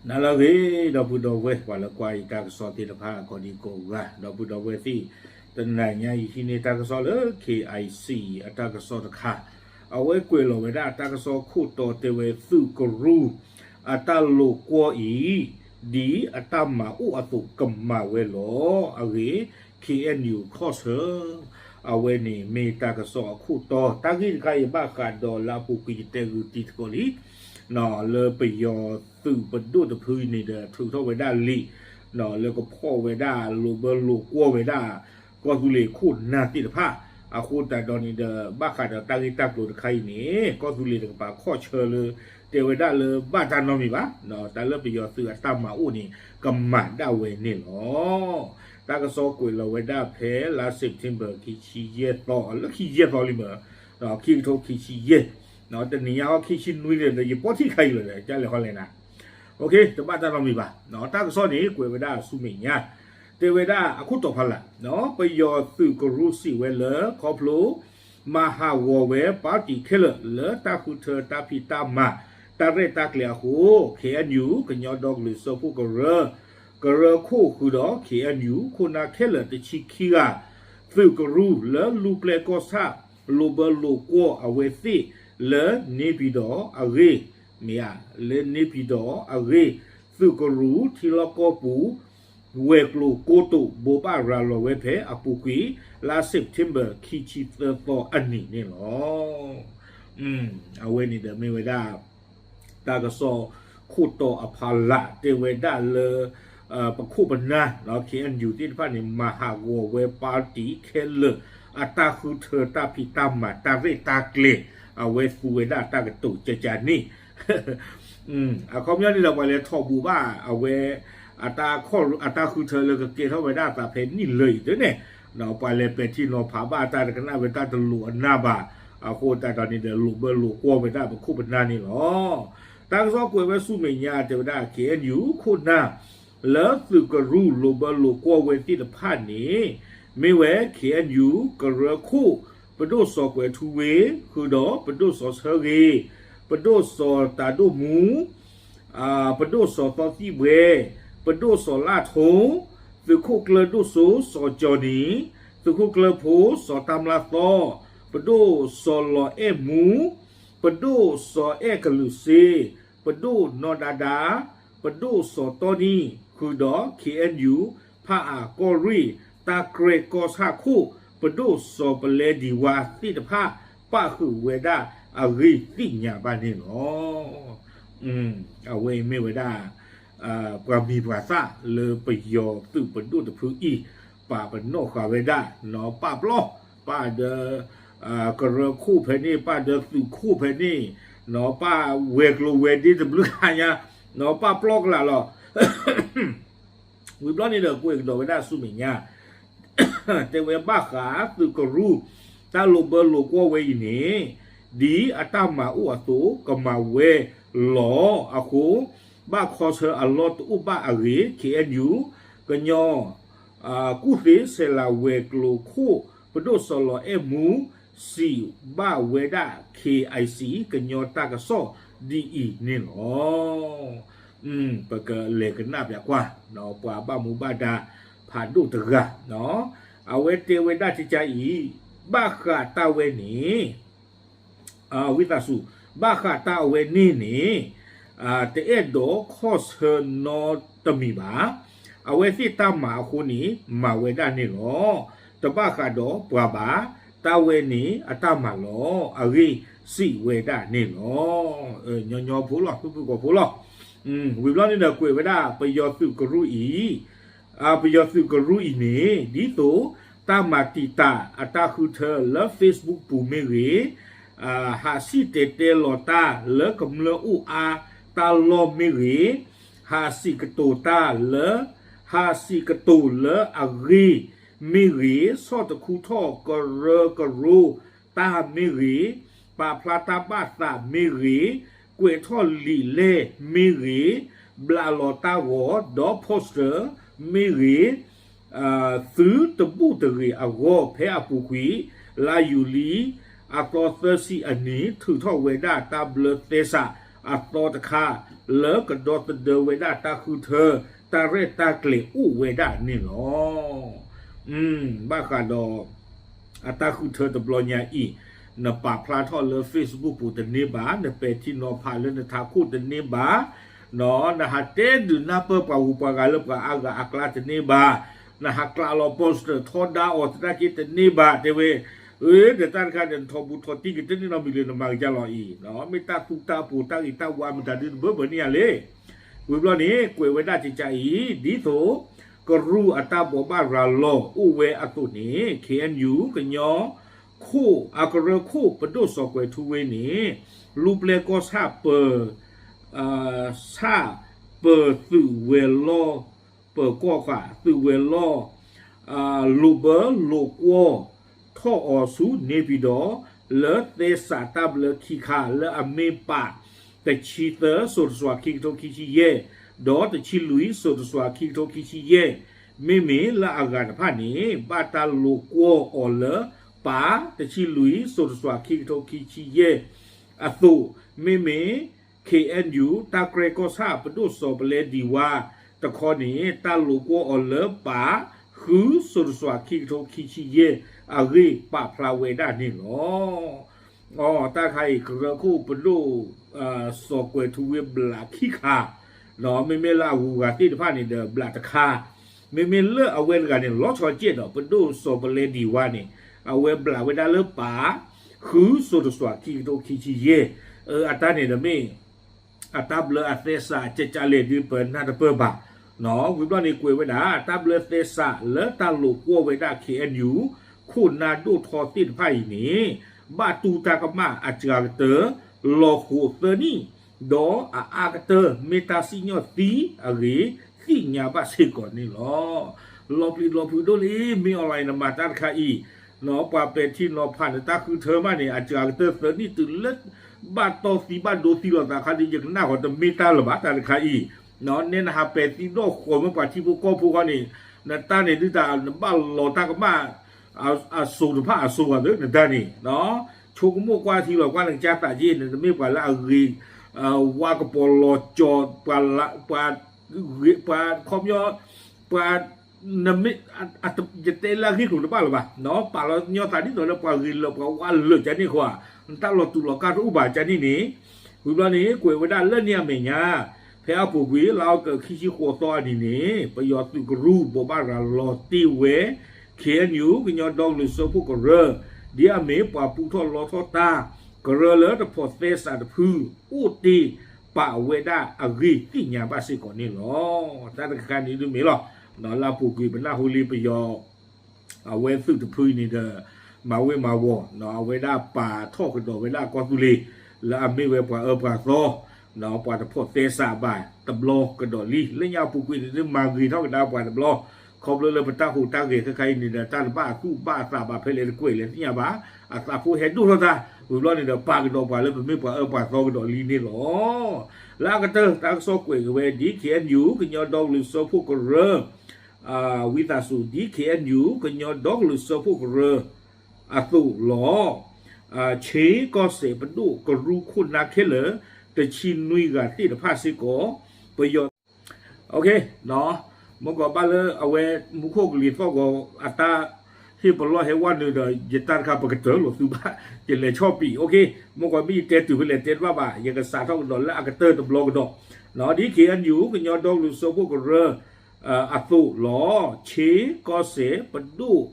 နၤလၢအဂ့ၤ ဒီပုၢ်ဒီဝဲၢ် ပှၤလၢကွၢ်ယတၢ်ကစီၣ်သ့ၣ်တဖၣ် ကိးဒံကိးဂၤ ဒီပုၢ်ဒီဝဲၢ်သ့ၣ်, တနံၤညါအံၤဟံးန့ၢ်တၢ်ကစီၣ်လၢ K I C အတၢ်ကစီၣ်တခါ, အဝဲကွဲးလီၤဝဲဒၣ်တၢ်ကစီၣ်ခိၣ်တီတဲဝဲ သုးကရူၢ် အတၢ်လိာ်ကွီၢ်အံၤ ဒ်အတၢ်မၤအိၣ်အသိးကမၤဝဲလီၤ. အဂ့ၢ် K N U ခီၣ်ဆၢ အဝဲန့ၣ်မ့ၢ်တၢ်ကစီၣ်အခိၣ်တီ, တၢ်ဂ့ၢ်တခါအံၤဘၣ်ဃးဒီးလၢအပူၤကွံာ်ယတဲဂုာ်တံၤသကိးလံ လၢပယီၤသုးပဒိၣ်တဖုအံၤန့ၣ်ဒီး ထုးထီၣ်ဝဲဒၣ်လံာ် လၢကဖီၣ်ဝဲဒၣ်လိာ်ဘၢလိာ်ကွီၢ်ဝဲဒၣ် ကီၢ်သူလ့ၤခိၣ်နၢ်သ့ၣ်တဖၣ်, အဃိသတးဒီးန့ၣ်ဒီး ဘၣ်ဃးဒီးတၢ်ဂ့ၢ်တၢ်ကျိၤတခါအံၤန့ၣ် ကီၢ်သူလ့ၤတကပၤခီၣ်ဆၢလၢ တဲဝဲဒၣ်လၢဘၣ်တၢ်နီတမံၤဘၣ်, တၢ်လၢပယီၤသုးအတၢ်မၤအိၣ်န့ၣ် ကမၤဒၣ်ဝဲန့ၣ်လီၤ. တၢ်ကစီၣ်ကွဲးလီၤဝဲဒၣ်ဖဲလါ September ခံဆံယဲၢ်သီ လၢခံယဲၢ်သီလံမ့ၢ် ခံကထိခံဆံယဲၢ်, တနံၤညါဟီခံဆံနွံန့ၣ်ဒီး ယပိာ်ထံၣ်ခါအံၤလီၤဒီး ကလဲၤဟီလဲၤနၤ, တဘၣ်တၢ်နီတမံၤဘၣ်. တၢ်ကစီၣ်န့ၣ် ကွဲးဝဲဒၣ်ဆူမဲာ်ညါ, တဲဝဲဒၣ်အခိၣ်တီဖီလာ်, ပယီၤသုးကရူၢ်စံးဝဲလၢ ခီဖျိ မၤဟးဂီၤဝဲပၣ်တံၣ်ခဲလၢာ်လၢတၢ်ဃုထၢတၢ်ဖံးတၢ်မၤ တၢ်ရဲၣ်တၢ်ကျဲၤအဃိ K N U ကညီဒီကလုာ်စၢဖှိၣ်ကရၢ ကရၢခိၣ်ဃုာ်ဒီး K N U ခိၣ်နၢ်ခဲလၢာ်တဆံခံဂၤ သုးကရူၢ်လၢလူၤပျဲၢ်ကီၢ်ဆၣ် လိာ်ဘၢလိာ်ကွီၢ်အဝဲသ့ၣ်လၢန့ၣ်ပံၤဒီးအဂ့ၢ်, မ့ၢ်ဧါ, လၢန့ၣ်ပံၤဒီးအဂ့ၢ် သုးကရူၢ်ထံလီၢ်ကီၢ်ပူၤ ဝဲၤကျိၤကိတိာ်ဘိးဘၣ်ရၤလီၤဝဲဖဲအပူၤကွံာ် လါ September ခံဆံသၢသီအနံၤန့ၣ်လီၤ. အဝဲန့ၣ်ဒီးမ့ၢ်ဝဲဒၣ် တၢ်ကစီၣ်ခိၣ်တီအဖီလာ် တဲဝဲဒၣ်လၢ ပခိၣ်ပနၢ် K N U သ့ၣ်တဖၣ်န့ၣ် မၤဟးဂီၤဝဲပၣ်တံၣ်ခဲလၢာ် အတၢ်ဃုထၢတၢ်ဖံးတၢ်မၤတၢ်ရဲၣ်တၢ်ကျဲၤ အဝဲသူဝဲဒၣ်တၢ်ကတိၤကကန့ၣ် အခီပညီန့ၣ်ဒီး ပှၤလဲၤထီၣ်ဘူးဘၣ်အဝဲ အတၢ်ဃုထၢလၢကကဲထီၣ်ဝဲဒၣ်အသးဖဲနံၣ်လၢအံၤတန့ၣ်, ပှၤလဲၤပဲာ်ထံနီၤဖးဘၣ်တၢ်တကနၣ်ဝဲတၢ်တလိၤအနၢ်ဘၣ်, အဃိသတးဒီးန့ၣ်ဒီး လိာ်ဘၢလိာ်ကွီၢ်ဝဲဒၣ်ပခိၣ်ပနၢ်န့ၣ်လီၤ. တၢ်ကစီၣ်ကွဲးဝဲဆူမဲာ်ညါတဲဝဲဒၣ် K N U ခိၣ်နၢ် လၢသုးကရူၢ်လိာ်ဘၢလိာ်ကွီၢ်ဝဲသ့ၣ်တဖၣ်န့ၣ် မ့ၢ်ဝဲ K N U ကရၢခိၣ် ပဒိၣ်စီၤကွဲၤထူဝ့ ဃုာ်ဒီးပဒိၣ်စီၤဆၢဂ့ၤ, ပဒိၣ်စီၤတၤဒိၣ်မူ ပဒိၣ်စီၤသီသံၣ်ဘှဲ, ပဒိၣ်စီၤလၣ်ထိ, သုးခိၣ်ကျၢၢ်ဒိၣ်စိစီၤကၠီၤနံၤ, သုးခိၣ်ကျၢၢ်ဖိစီၤတၢ်မျၢ်သီ, ပဒိၣ်စီၤလီၤအဲၣ်မူ, ပဒိၣ်စီၤအဲၣ်ကလုာ်စ့, ပဒိၣ်နီၢ်ဒါဒါ, ပဒိၣ်စီၤတီနံၣ် ဃုာ်ဒီး K N U ဖၣ်အၣ်ကီၢ်ရ့ၣ် တၢ်ကြဲၢ်ကီၢ်ဆၣ်ခိၣ် ပဒိၣ်စီၤပလဲဒံဝါသ့ၣ်တဖၣ် ပၣ်ဃုာ်ဝဲဒၣ်အဂ့ၢ်သ့ၣ်ညါဘၣ်န့ၣ်လီၤ. အဝဲအံၤမ့ၢ်ဝဲဒၣ် ပှၤမံၤပှၤသၣ်လၢပယီၤသုးပဒိၣ်တဖုအံၤ ပာ်ပနီၣ်ဃာ်ဝဲဒၣ် ပာ်ပျီ ပာ်ဒီး ကရၢခိၣ်ဖဲန့ၣ် ပာ်ဒီးသုးခိၣ်ဖဲန့ၣ် ပာ်ဝဲၤကျိၤဝဲၤဒ့တဘျုးခါညါ ပာ်ပျီကလာ်လီၤ. ဝံၤဘျီန့ၣ်ဒီး ကွဲးကဒီးဝဲဒၣ်ဆူမဲာ်ညါ တဲဝဲဘၣ်ဃးသုးကရူၢ် တၢ်လိာ်ဘၢလိာ်ကွီၢ်ဝဲအံၤန့ၣ် ဒ်အတၢ်မၤအိၣ်အသိး ကမၤဝဲလီၤအဃိ ဘၣ်ခီဆၢအလီၢ်တအိၣ်ဘၣ်အဂ့ၢ် K N U ကညီ ကူၣ်သ့ဆဲးလၤဝဲၤကျိၤခိၣ် ပဒိၣ်စီၤလီၤအဲၣ်မူ စံးဘၣ်ဝဲဒၣ် K I C ကညီတၢ်ကစီၣ်ဒ်အံၤန့ၣ်လီၤ. ပကလဲၤကနၣ်ပျးကွၢ် ပှၤဘၣ်မူဘၣ်ဒါဖးဒိၣ်တဂၤ အဝဲတဲဝဲဒၣ်ကကါအံၤ ဘၣ်ဃးတၢ်ဝဲန့ၣ် ဝံသးစူၤ ဘၣ်ဃးတၢ်အဝဲန့ၣ်န့ၣ် တအဲၣ်ဒိးခီၣ်ဆၢနီတမံၤဘၣ်. အဝဲသ့ၣ်တၢ်မၤအဃိန့ၣ် မၤဝဲဒၣ်န့ၣ်လီၤ. တဘၣ်ဃးဒီးပှၤဘၣ်. တၢ်ဝဲန့ၣ်အတၢ်မၤလီၤ. အဂ့ၢ်စံးဝဲဒၣ်န့ၣ်လီၤ. ညီညီဖိလီၤ ဖုၣ်ဖုၣ်ကိာ်ဖိလီၤ. ဝံၤဘျီန့ၣ်ဒီးကွဲးဝဲဒၣ် ပယီၤသုးကရူၢ်အံၤ ပယီၤသုးကရူၢ်အံၤန့ၣ် ဒ်သိးတၢ်မၤတံာ်တာ်အတၢ်ဃုထၢလၢ Facebook ပူၤမ့ၢ်ဂ့ၤ, ဟးစံၣ်တဲၤတဲလီၤတၢ်လၢကမျၢၢ်အိၣ်အါတၢ်လီၢ်မ့ၢ်ဂ့ၤ, ဟးစံၣ်ကတိၤတၢ်လၢ ဟးစံၣ်ကတိၤလၢအဂ့ၢ်မ့ၢ်ဂ့ၤ, ဆီၣ်တခူထီၣ်ကရၢကရိတၢ်မ့ၢ်ဂ့ၤ, ပာ်ဖျါတၢ်ဘၣ်သးမ့ၢ်ဂ့ၤ, ကွဲးထီၣ်လံာ်လဲၢ်မ့ၢ်ဂ့ၤ, ဘျးလီၤတၢ်ဂီၤဒီး poster မ့ၢ်ဂ့ၤ, သုတဘူၣ်တဂ့ၤအဂီၢ် ဖဲအပူၤကွံာ် လါယူၤလံ အသီသၢဆံအနံၤ ထုးထီၣ်ဝဲဒၣ်တၢ်ဘျၢသဲစး အသီတခါ လၢကဒီသဒၢဝဲဒၣ်တၢ်ဃုထၢ တၢ်ရဲၣ်တၢ်ကျဲၤအိၣ်ဝဲဒၣ်န့ၣ်လီၤ. ဘၣ်ဃးဒီး အတၢ်ဃုထၢတဘျီညါအံၤ, နပာ်ဖျါထီၣ်လၢ Facebook ပူၤတန့ၢ်ဘၣ်, နပဲာ်ထံနီၤဖးလၢနထးခိၣ်တန့ၢ်ဘၣ်, နဟးတဲဒုးနၢ်ပၢၢ်ပှၤဂုၤပှၤဂၤလၢပှၤအါဂၤအကျါတန့ၢ်ဘၣ်, နဟးကျးလီၤ poster ထီဒါအီၤသနာ်က့တန့ၢ်ဘၣ် တဲဝဲ, အၢ ဒီးတၢ်တခါန့ၣ် နထီၣ်ဘူးထီၣ်တံၢ်ကတၢၢ်န့ၣ်နီတမံၤလၢနမၤကစၢ်လီၤအံၤ, မ့ၢ်တၢ်သူတၢ်ပိးတၢ်ဂ့ၤတၢ်ဝါမတၤဒုတဘၢဘၢန့ၣ်ဧါလဲၣ်. ဝံၤဘျီန့ၣ် ကွဲးဝဲဒၣ်ကကးအံၤ ဒ်သိး ကရူၢ်အတၢ်ဘိးဘၣ်ရၤလီၤအိၣ်ဝဲအသိးန့ၣ် KNU ကညီ ခိၣ်အကရၢခိၣ်ပဒိၣ်စီၤကွဲၤထူဝ့န့ၣ် လူၤပျဲၢ်ကီၢ်ဆၣ်ပၢၤ ဆၣ်ပၢၤသုးဝဲၤလီၢ် ပၢၤကီၢ်ဃာ်သုးဝဲၤလီၢ် လိာ်ဘၢလိာ်ကွီၢ် ထီၣ်အီၤဆူန့ၣ်ပံၤဒီး လၢသဲစးတၢ်ဘျၢခံခါ လၢအမ့ၢ်ပာ် တဆံသၢ စိၤတစွၤ ခံကထိခံဆံယဲၢ် ဒီးတဆံလွံၢ် စိၤတစွၤ ခံကထိခံဆံယဲၢ် မ့မ့ၢ်လၢအဂၤတဖၣ်န့ၣ် ဘၣ်တၢ်လိာ်ကွီၢ်အီၤလၢပာ် တဆံလွံၢ် စိၤတစွၤ ခံကထိခံဆံယဲၢ်အသိး, မ့မ့ၢ် KNU တၢ်ကြဲၢ်ကီၢ်ဆၣ်ပဒိၣ်စီၤပလဲဒံဝါတခီန့ၣ် တၢ်လိာ်ကွီၢ်အီၤလၢပာ် ဃု စိၤတစွၤ ခံကထိခံဆံယဲၢ်အဂ့ၢ် ပာ်ဖျါဝဲဒၣ်န့ၣ်လီၤ. အတၢ်တခါအံၤ ကရၢခိၣ်ပဒိၣ် စီၤကွဲၤထူဝ့ဘျးခံခါ, မ့မ့ၢ်လၢအဂုၤအဂၤသ့ၣ်တဖၣ်န့ၣ်ဒီးဘျးတခါ, မ့မ့ၢ်လၢအဝဲတဂၤန့ၣ် လီၤဆီကဲးဒီး ပဒိၣ်စီၤပလဲဒံဝါန့ၣ် အဝဲဘျးဝဲဒၣ်လၢပာ် ဃု စိၤတစွၤ ခံကထိခံဆံယဲၢ်, အတၢ်န့ၣ်ဒီးမ့ၢ် အတၢ်ဘျၢအသဲစးကကလဲၣ်ဒုး ပနၢ်တပၢၢ်ဘၣ်, ဝံၤဘျီန့ၣ်ကွဲးဝဲဒၣ် တၢ်ဘျၢသဲစးလၢတၢ်လိာ်ကွီၢ်ဝဲဒၣ် KNU ခိၣ်နၢ်ဒိၣ်ထီသ့ၣ်တဖၣ်အံၤန့ၣ် ဘၣ်တူၢ်တၢ်ကမၣ်အစှၤကတၢၢ် လီၤဃိးသၢနံၣ်, ဒီးအအါကတၢၢ်မ့ၢ်တၢ်စံၣ်ညီၣ်သံအဂ့ၢ် သ့ၣ်ညါဘၣ်စ့ၢ်ကီးန့ၣ်လီၤ. လီၤပျံၤလီၤဖုးဒိၣ်လံ မ့ၢ် online နမၤတၢ်တခါအံၤ, ပှၤပဲာ်ထံနီၤဖးနတၢ်ဃုထၢမးန့ၣ် အစှၤကတၢၢ်သၢနံၣ်တုၤလၢ ဘၣ်တီသံဘၣ်ဒိသံလိာ်သးခါဒုး ယကနၣ်ဃီတမ့ၢ်တၢ်လၢၤဘၣ် တၢ်တခါအံၤ, နဲနဟးပဲာ်သံဒီၣ်ဃီၤ မ့ၢ်ပှၤထံဖိကီၢ်ဖိဃီန့ၣ်, နတၢ်န့ၣ်ဒုးတၢ် နဘၣ်လီၤတၢ်ကမၣ် အစိၤတဖၣ်အစိၤဘၣ်သ့ နတၢ်န့ၣ်, ဆိကမိၣ်ကွၢ်ထံလီၤကွၢ်နကစၢ်သးက့ နတမ့ၢ်ပှၤလၢအဂ့ၤ ဝါကပီၤလီၤကၠီၤ ပှၤ ပှၤ ပှၤခီပညီ ပှၤ နမ့ၢ် ယတဲလၢအဂ့ၢ်ကျိၤတဘၣ်လၢၤဘၣ်, ပာ်လီၤညီသးဒ်သိးလၢပှၤဂ့ၤလၢာ်ပှၤဝါလၢာ်ကန့ၣ်ဃီဧါ, နတၢ်လီၤတူာ်လီၤကာ်တအိၣ်ဘၣ်ကန့ၣ်န့ၣ်, ဝံၤဘျီန့ၣ် ကွဲးဝဲဒၣ်လၢန့ၣ်အမဲာ်ညါ, ဖဲအပူၤကွံာ် လါအီကူး ခံဆံဃိးသီအနံၤန့ၣ် ပယီၤသုးကရူၢ်ဘိးဘၣ်ရၤလီၤတ့ၢ်ဝဲ KNU ကညီဒီကလုာ်စၢဖှိၣ်ကရၢ, ဒ်အမ့ၢ်ပှၤပူထီၣ်လီထီၣ်တၢ် ကရၢလၢတဖိးသဲစးတဖု အိၣ်တ့ၢ်ပာ်ဝဲဒၣ်အဂ့ၢ်သ့ၣ်ညါဘၣ်စ့ၢ်ကီးန့ၣ်လီၤ. တၢ်တခါန့ၣ်ဒုးမ့ၢ်လီၤ, လၢအပူၤကွံာ်ပနၢ်ဟူလံပယီၤ အဝဲသုးတဖုအံၤန့ၣ်ဒီး မၤဝ့ၤမၤဝီၤ, အဝဲဒၣ်ပာ်ထီၣ်ကဒီးဝဲဒၣ်ကီၢ်သူလ့ၤ လၢအမ့ၢ်ဝဲပှၤအၢပှၤသီ, ပှၤတဖိးသဲစးဘၣ်တဘျီကဒီးလံ. လၢညါအပူၤကွံာ်န့ၣ်ဒုး မၤဂ့ၤထီၣ်ကဒါပှၤတဘျီ, ခီဖျိလၢပတၢ်ဟူးတၢ်ဂဲၤခဲခါအံၤန့ၣ်ဒီး တၢ်တဘၣ်အသူၣ်ဘၣ်အသးဘၣ်ဖဲလဲၣ်တကွဲးလဲၣ်သ့ၣ်ညါဘၣ်, အသးဖိဟဲဒိၣ်ထီၣ်တၢ်, ဝံၤဘျီန့ၣ်ဒီး ပာ်ကဒီးပှၤလၢပမ့ၢ်ပှၤအၢပှၤသီကဒီးလံန့ၣ်လီၤ. လၢအကတၢၢ်တၢ်ကစီၣ်ကွဲးက့ၤဝဲ ဒ် KNU ကညီဒီကလုာ်စၢဖှိၣ်ကရၢ ဝံသးစူၤ ဒ် KNU ကညီဒီကလုာ်စၢဖှိၣ်ကရၢ အသိးလီၤ. ဆ့ကီၢ်စဲၣ်ပဒိၣ်ကရူၢ်ခိၣ်နၢ်ခဲလၢာ် တဆံနွံဂၤသ့ၣ်တဖၣ်စ့ၢ်ကီး ပယီၤ မ့ၢ်ကီးဘၣ်လၢအဝဲမူခိၣ်ကလံၤသီၣ်ဂီၤအတၢ်ဟ့ၣ်ပလီၢ်ဟဲဝဲနုာ်ဒီး ယတၢ်တခါပကတၢၢ်လိာ်သုဘၣ် ယလဲၤဆီၣ်ပံၤ, မ့ၢ်ကီးမ့ၢ်ယတဲတုၤဖဲလဲၣ်တဲတဘၣ်ဘၣ် ယကစးထီၣ်ကဒီးလၢအကတၢၢ်တဘျီကဒီး, ဒ် KNU ကညီဒီကလုာ်စၢဖှိၣ်ကရၢ အသိးလီၤ. ဆ့ကီၢ်စဲၣ်ပဒိၣ်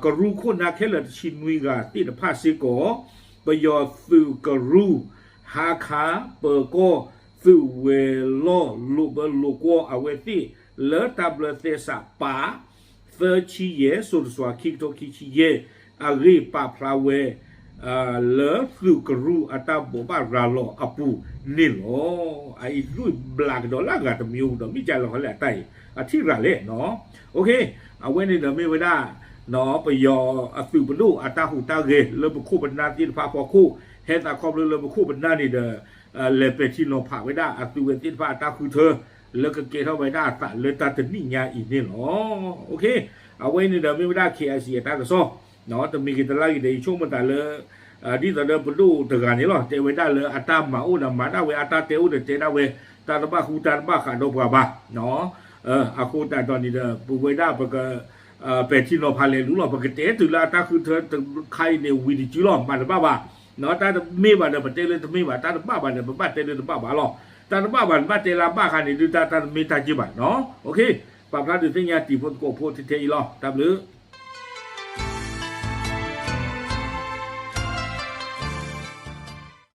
ကရူၢ်ခိၣ်နၢ်ခဲလၢာ်တဆံနွံဂၤသ့ၣ်တဖၣ်စ့ၢ်ကီး ပယီၤသုးကရူၢ် ဟါခါ ပၢၤကီၢ် သုးဝဲၤလီၢ် လိာ်ဘၢလိာ်ကွီၢ်အဝဲသ့ၣ် လၢတၢ်ဘျၢသဲစးပာ် သၢဆံယဲၢ် စိၤတစွၤ ခံကထိခံဆံယဲၢ် အဂ့ၢ်ပာ်ဖျါဝဲ လၢသုးကရူၢ်အတၢ်ဘိးဘၣ်ရၤလီၤအပူၤန့ၣ်လီၤ. အအံၤဒုးဘျးကဒီးလၢအဂၤတမံၤအိၣ်ကဒီး မ့ၢ်ကလဲၤခီလဲၣ်အတၢ်အံၤ အထံၣ်ရၤလဲၣ်နီၤ. အဝဲန့ၣ်ဒီးမ့ၢ်ဝဲဒၣ် ပယီၤအသုးပဒိၣ်အတၢ်ဟူးတၢ်ဂဲၤလၢပခိၣ်ပနၢ်သ့ၣ်တဖၣ်အဖီခိၣ် ဟဲသးခီဖျိလၢပခိၣ်ပနၢ်န့ၣ်ဒီး လဲၤပဲာ်ထံနီၤဖးဝဲဒၣ်အသုးဝဲသ့ၣ်တဖၣ်အတၢ်ဃုထၢ လၢကကဲထီၣ်ဝဲဒၣ်အသးလၢတၢ်တနံၣ်ညါအံၤန့ၣ်လီၤ. အဝဲန့ၣ်ဒီးမ့ၢ်ဝဲဒၣ် KIC အတၢ်ကစီၣ် တမံၤဂ့ၤတလါဂ့ၤဒီး ယဆိကမိၣ်သးလၢ ဒ်သိးဒီးပဒိၣ်တဂၤန့ၣ်လီၤ တဲဝဲဒၣ်လၢအတၢ်မၤအိၣ်ဒီးမၤဒၣ်ဝဲ အတၢ်တဲအိၣ်ဒီးတဲဒၣ်ဝဲ တၢ်တဘၣ်ဃူတၢ်တဘၣ်ဃးဒီးပှၤဘၣ်. အဃိသတးဒီးန့ၣ်ဒီး ပဝဲဒၣ်ပက ပဲာ်ထံနီၤဖးလဲၤလူလီၤ. ပကတဲတုၤလၢအတၢ်ဃုထၢတခါအံၤန့ၣ် ဝံၤတစုလီၤ မၤတဘၣ်ဘၣ်. တၢ်တမ့ၢ်ဘၣ်ဒီး ပတဲလၢတမ့ၢ်ဘၣ်, တၢ်တဘၣ်ဘၣ်ဒီး ပဘၣ်တဲလၢတဘၣ်ဘၣ်လီၤ. တၢ်တဘၣ်ဘၣ်န့ၣ် ဘၣ်တဲလၢအဘၣ်ခါန့ၣ် ဒုးတၢ်တၢ်တမ့ၢ်တၢ်က့ၢ်ဘၣ်နီၤ. ပာ်ဖျါဒုးသ့ၣ်ညါတံၤဖိသကိးဖိထဲထဲအံၤလီၤ. တၢ်ဘျုး